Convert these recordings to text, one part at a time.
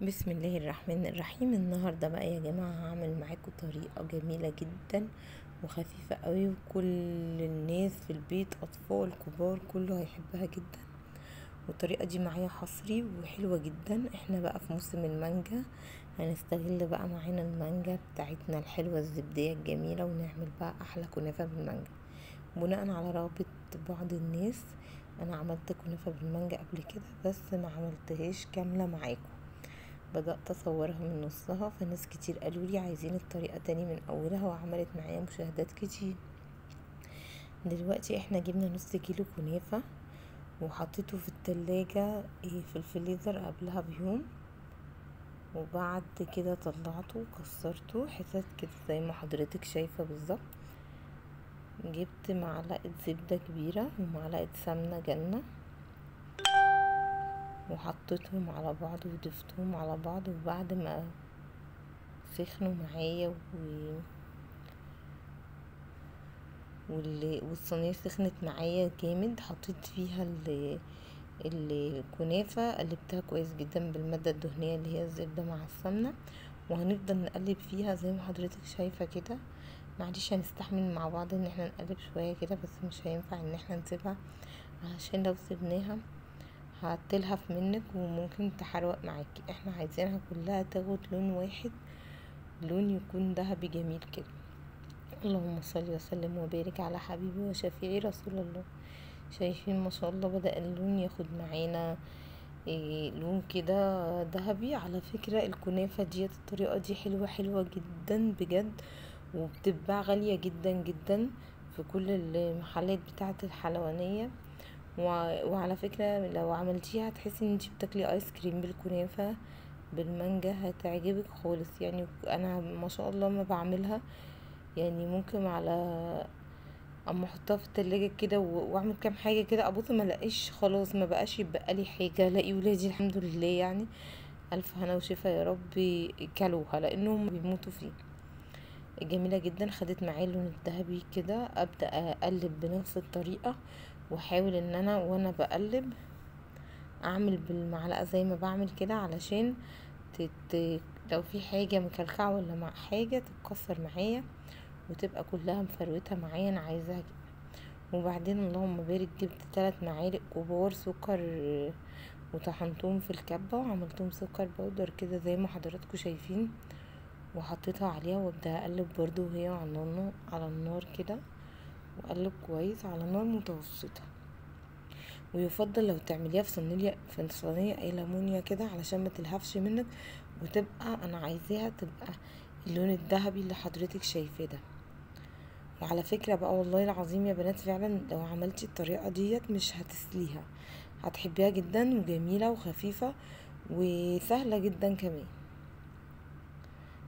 بسم الله الرحمن الرحيم. النهارده بقى يا جماعة هعمل معاكم طريقه جميلة جدا وخفيفة قوي، وكل الناس في البيت اطفال كبار كله هيحبها جدا. والطريقة دي معايا حصري وحلوه جدا. احنا بقى في موسم المانجا، هنستغل بقى معانا المانجا بتاعتنا الحلوة الزبديه الجميلة، ونعمل بقى احلى كنافه بالمانجا. بناء على رغبة بعض الناس انا عملت كنافه بالمانجا قبل كده، بس ما عملتهاش كاملة معاكم، بدأت اصورها من نصها، فناس كتير قالوا لي عايزين الطريقة تاني من اولها، وعملت معايا مشاهدات كتير. دلوقتي احنا جبنا نص كيلو كنافة وحطيته في التلاجة في الفريزر قبلها بيوم، وبعد كده طلعته وكسرته حتت كده زي ما حضرتك شايفة بالظبط. جبت معلقة زبدة كبيرة ومعلقة سمنة جنة وحطيتهم على بعض وضفتهم على بعض، وبعد ما سخنوا معايا والصينية سخنت معايا جامد، حطيت فيها الكنافة، قلبتها كويس جدا بالمادة الدهنية اللي هي الزبدة مع السمنة، وهنفضل نقلب فيها زي ما حضرتك شايفة كده. معلش هنستحمل مع بعض ان احنا نقلب شوية كده، بس مش هينفع ان احنا نسيبها، عشان لو سيبناها هتلهف منك وممكن تحرق معاكي. احنا عايزينها كلها تاخد لون واحد، لون يكون ذهبي جميل كده. اللهم صل وسلم وبارك على حبيبي وشفيعي رسول الله. شايفين ما شاء الله بدأ اللون ياخد معانا لون كده ذهبي. على فكرة الكنافة ديت الطريقة دي حلوة حلوة جدا بجد، وبتتباع غالية جدا جدا في كل المحلات بتاعة الحلوانية. وعلى فكرة لو عملتيها هتحسي ان انتي بتاكلي ايس كريم بالكنافة بالمانجا، هتعجبك خالص. يعني انا ما شاء الله ما بعملها، يعني ممكن على اما احطها في التلاجة كده واعمل كام حاجة كده ابص ما الاقيش، خلاص ما بقاش يبقى لي حاجة، الاقي ولادي الحمد لله يعني الف هنا وشفا يا رب كلوها لانهم بيموتوا فيه. جميلة جدا، خدت معايا اللون الذهبي كده. ابدأ اقلب بنفس الطريقة، واحاول ان انا وانا بقلب اعمل بالمعلقة زي ما بعمل كده، علشان لو في حاجة مكلكعة ولا مع حاجة تتكسر معايا وتبقى كلها مفروتة معايا، انا عايزاها كده. وبعدين اللهم بارك جبت 3 معالق كبار سكر وطحنتهم في الكبة وعملتهم سكر بودر كده زي ما حضراتكم شايفين، وحطيتها عليها، وابدا اقلب برضو وهي على النار كده، واقلب كويس على نار متوسطة. ويفضل لو تعمليها في صينية ألمونيا كده علشان ما تلهفش منك، وتبقى انا عايزاها تبقى اللون الذهبي اللي حضرتك شايفاه ده. وعلى فكرة بقى والله العظيم يا بنات فعلا لو عملتي الطريقة ديت مش هتسليها، هتحبيها جدا وجميلة وخفيفة وسهلة جدا كمان.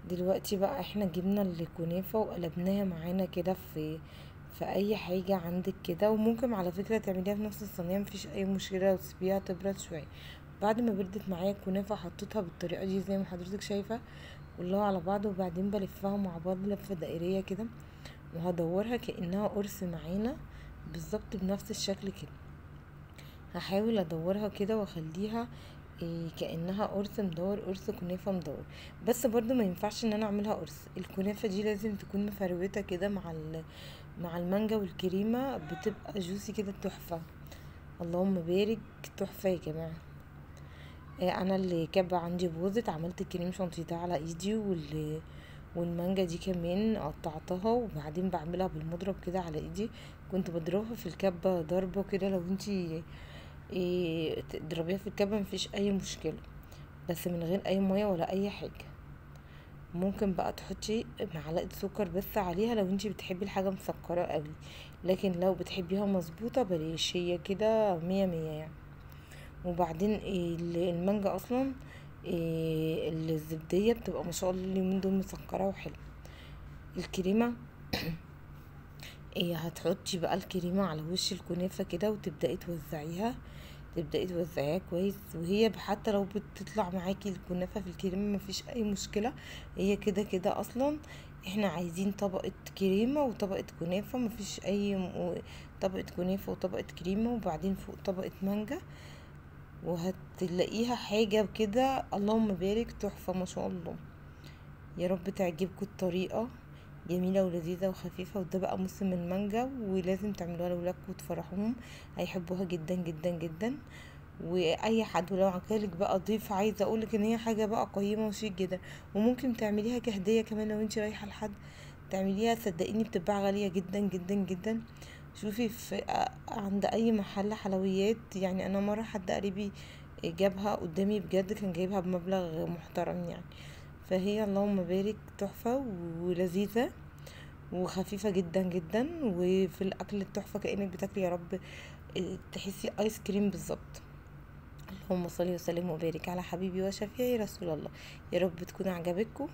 دلوقتي بقى احنا جبنا الكنافة وقلبناها معانا كده في اي حاجة عندك كده، وممكن على فكرة تعمليها في نفس الصينية مفيش اي مشكلة، وتسيبيها تبرد شوية. بعد ما بردت معايا الكنافة حطيتها بالطريقة دي زي ما حضرتك شايفة كلها على بعض، وبعدين بلفها مع بعض لفة دائرية كده، وهدورها كأنها قرص معانا بالظبط بنفس الشكل كده. هحاول ادورها كده واخليها كأنها قرص مدور، قرص كنافة مدور. بس برضو ما ينفعش ان انا اعملها قرص، الكنافة دي لازم تكون مفروتة كده مع المانجا والكريمة، بتبقى جوسي كده تحفة. اللهم بارك، تحفة يا جماعة. انا اللي كبة عندي باظت، عملت الكريم شانتيه على ايدي، والمانجا دي كمان قطعتها، وبعدين بعملها بالمضرب كده على ايدي، كنت بضربها في الكبة ضربة كده. لو انتي تضربيها في الكبة مفيش اي مشكلة، بس من غير اي مية ولا اي حاجة. ممكن بقى تحطي معلقة سكر بس عليها لو انتي بتحبي الحاجة مسكرة قوي، لكن لو بتحبيها مظبوطة بلاش، هي كده 100 100 يعني. وبعدين المانجا اصلا الزبدية بتبقى ما شاء الله اليومين دول مسكرة وحلوة. الكريمة هتحطي بقى الكريمة على وش الكنافة كده، وتبدأي توزعيها، تبدأي توزعيها كويس. وهي حتى لو بتطلع معاكي الكنافة في الكريمة مفيش اي مشكلة، هي كده كده اصلا احنا عايزين طبقة كريمة وطبقة كنافة، مفيش اي طبقة كنافة وطبقة كريمة، وبعدين فوق طبقة مانجا. وهتلاقيها حاجة كده اللهم بارك تحفة ما شاء الله. يا رب تعجبكم الطريقة، جميلة ولذيذة وخفيفة، وده بقى موسم المانجا ولازم تعملوها لولادكم وتفرحوهم، هيحبوها جدا جدا جدا. واي حد ولو عجبك بقى ضيف، عايزه اقولك ان هي حاجة بقى قيمة وشيك جدا، وممكن تعمليها كهدية كمان لو انتي رايحة لحد تعمليها، صدقيني بتتباع غالية جدا جدا جدا. شوفي في عند اي محل حلويات، يعني انا مرة حد قريبي جابها قدامي بجد كان جايبها بمبلغ محترم يعني. فهي اللهم بارك تحفة ولذيذه وخفيفة جدا جدا، وفي الاكل التحفة كانك بتاكلي يا رب تحسي ايس كريم بالظبط. اللهم صل وسلم وبارك على حبيبي وشفيعي رسول الله. يا رب تكون عجبتكم.